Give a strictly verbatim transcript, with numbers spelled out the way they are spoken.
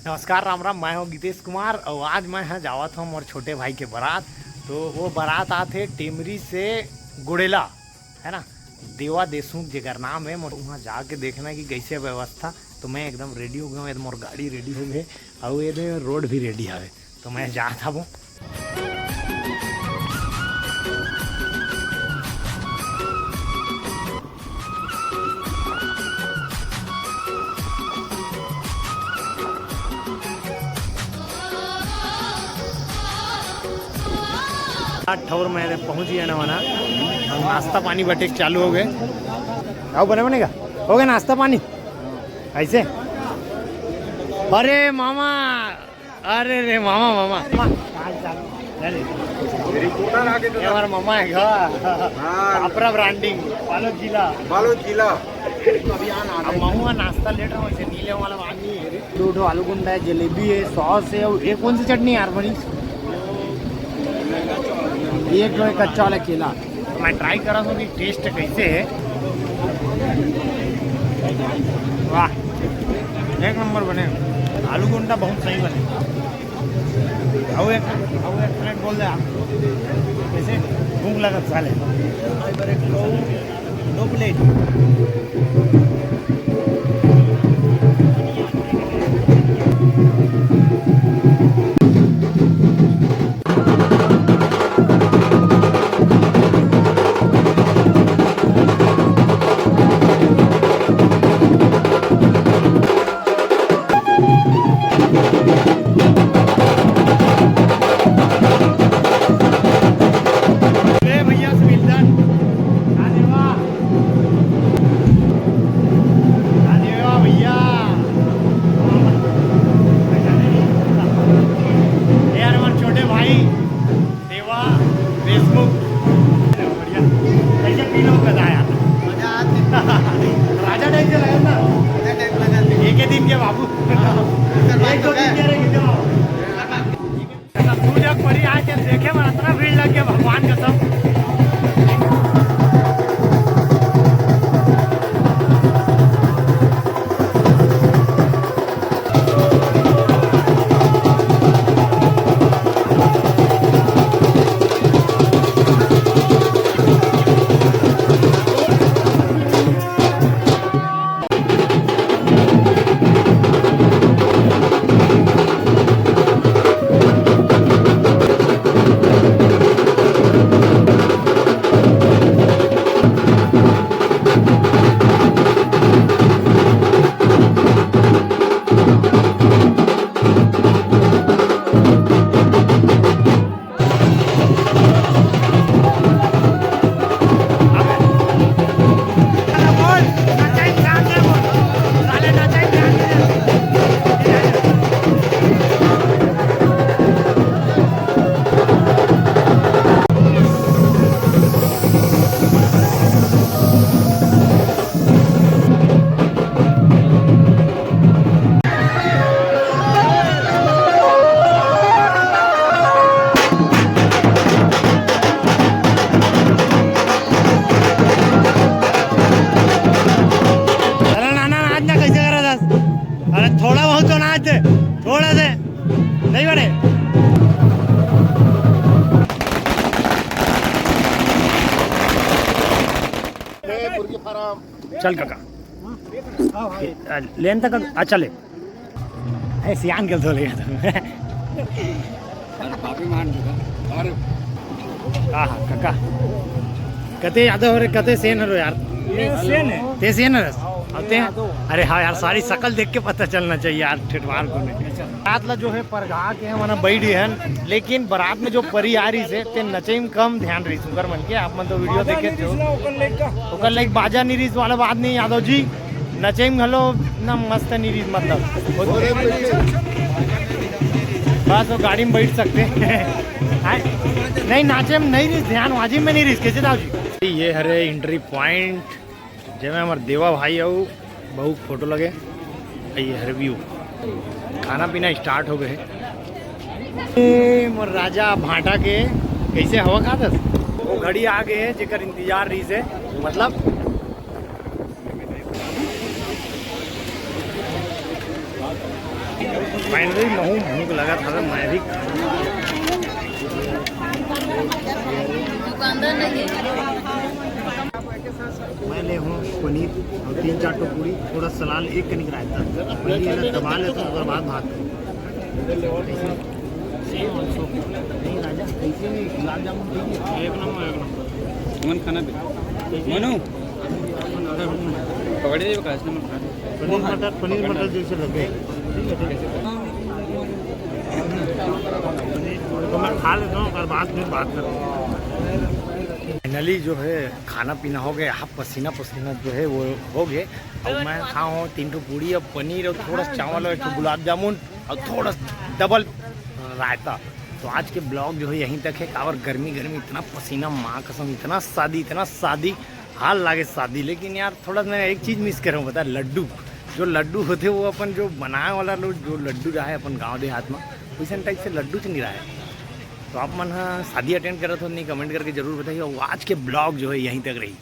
नमस्कार, राम राम, मैं हूँ गीतेश कुमार और आज मैं ह जावत हूँ मोर छोटे भाई के बारात। तो वो बारात आथे टेमरी से गुड़ेला, है ना, देवा देशमुख जेकर नाम है। मोर वहाँ जाके देखना कि कैसे व्यवस्था। तो मैं एकदम रेडी हो गया हूँ, ये मोर गाड़ी रेडी हो गए और ये दे रोड भी रेडी हवे। तो मैं जात हूँ। आठ ठौर में पहुंच गया ना वना। नाश्ता पानी बटेक चालू हो गए। आओ, बने बनेगा, हो गया नाश्ता पानी। ऐसे, अरे मामा, अरे रे मामा, मामा, मामा। अरे, ये हमारा मामा है, हाँ। हाँ। छपरा ब्रांडिंग, बालोद जिला। बालोद जिला। अब महुआ नाश्ता लेट रहा हूँ, इसे नीले वाला बात नहीं है। दो ठो आलू गुंडा है, जलेबी है, सॉस है, और एक कौन सी चटनी है यार बनी? एक जो है कच्चा वाला केला। तो मैं ट्राई करा हूँ कि टेस्ट कैसे है। वाह, एक नंबर बने। आलू गुंडा बहुत सही बने। आओ एक, आओ एक प्लेट बोल दे आप। कैसे? भूख लगत साले। दो प्लेट। ए भैया सुनील दा, राजेवा, राजेवा भैया, ए यार, हमारे छोटे भाई देवा देशमुख। बढ़िया। कैसे फील हो गया यार? मजा आते। राजा टाइप से लगा ना। राजा टाइप लगा थे। एक ही दिन के बाबू। हाँ। एक दो दिन के रह गए बाबू। सूर्य परी आके देखे में इतना भीड़ लग गया, भगवान कसम। अरे नाना, नाच ना कैसे करा था? अरे थोड़ा बहुत तो नाच दे, थोड़ा से नहीं बड़े। मुर्गी फार्म। चल काका। आ, लेन तक, अच्छा ले। ए, सियान के धो ले तुम। अरे बापी मान चुका। अरे। हाँ, हाँ, काका। कते यादव रे, कते सेन हरो यार? ये सेन है। ते सेन हरस? अब ते? अरे हाँ यार, सारी शकल देख के पता चलना चाहिए यार, ठेठवार को नहीं। रात ला जो है परघा के हमन बैठ गए हन, लेकिन बारात में जो परी आ रही से, ते नचई में कम ध्यान रही सुगर मन के। आप मन तो वीडियो देखे थे। ओकर लाइक बाजा नहीं रही वाला बात नहीं, यादव जी। नचई में घलो ना मस्त नहीं रही, मतलब। बस वो गाड़ी में बैठ सकते हैं। हाँ? नहीं, नाचे में नहीं रही, ध्यान वाजिब में नहीं रही। कैसे दाऊ जी? ये हरे एंट्री पॉइंट, जेमे हमर देवा भाई अउ बहू के फोटो लगे। ये हर व्यू, खाना पीना स्टार्ट हो गए। ए, मोर राजा भाटा के कैसे हवा खात हस? वो घड़ी आ गए है जेकर इंतजार रही से, मतलब। फाइनली महू भूख लगत हवे, मैं भी। दुकानदार नहीं है। मैं ले हूँ पनीर और तीन चार ठो पूरी, थोड़ा सलाद, एक कनिक रायता। पनीर ला दबा लेता हूँ, ओकर बाद भात खाई। नहीं राजा, कैसे नहीं? गुलाब जामुन ठीक है? एक नंबर, एक नंबर। मन खाना भी। मनु, पकड़े देबे का, इसने मन खाना। पनीर मटर, पनीर मटर जैसे लगे। ठीक है, ठीक है। तो मैं खा लेता हूँ, ओकर बाद फिर बात करते हैं। फाइनली जो है, खाना पीना हो गया, हाफ पसीना पसीना जो है वो हो गए। अब मैं खाऊँ तीन ठो पूरी और पनीर और थोड़ा सा चावल और एक ठो गुलाब जामुन और थोड़ा डबल रायता। तो आज के ब्लॉग जो है यहीं तक है। काबर गर्मी गर्मी, इतना पसीना, माँ कसम, इतना सादी, इतना सादी, हाल लागे सादी। लेकिन यार, थोड़ा मैं एक चीज़ मिस कर रहा हूँ, पता है, लड्डू। जो लड्डू होते, वो अपन जो बनाए वाला लो, जो लड्डू रहा है अपन गाँव देहात में, वैसन टाइप से लड्डू तो नहीं रहा है। तो आप मन हा शादी अटेंड करत हो नहीं, कमेंट करके जरूर बताइए। और आज के ब्लॉग जो है यहीं तक रही।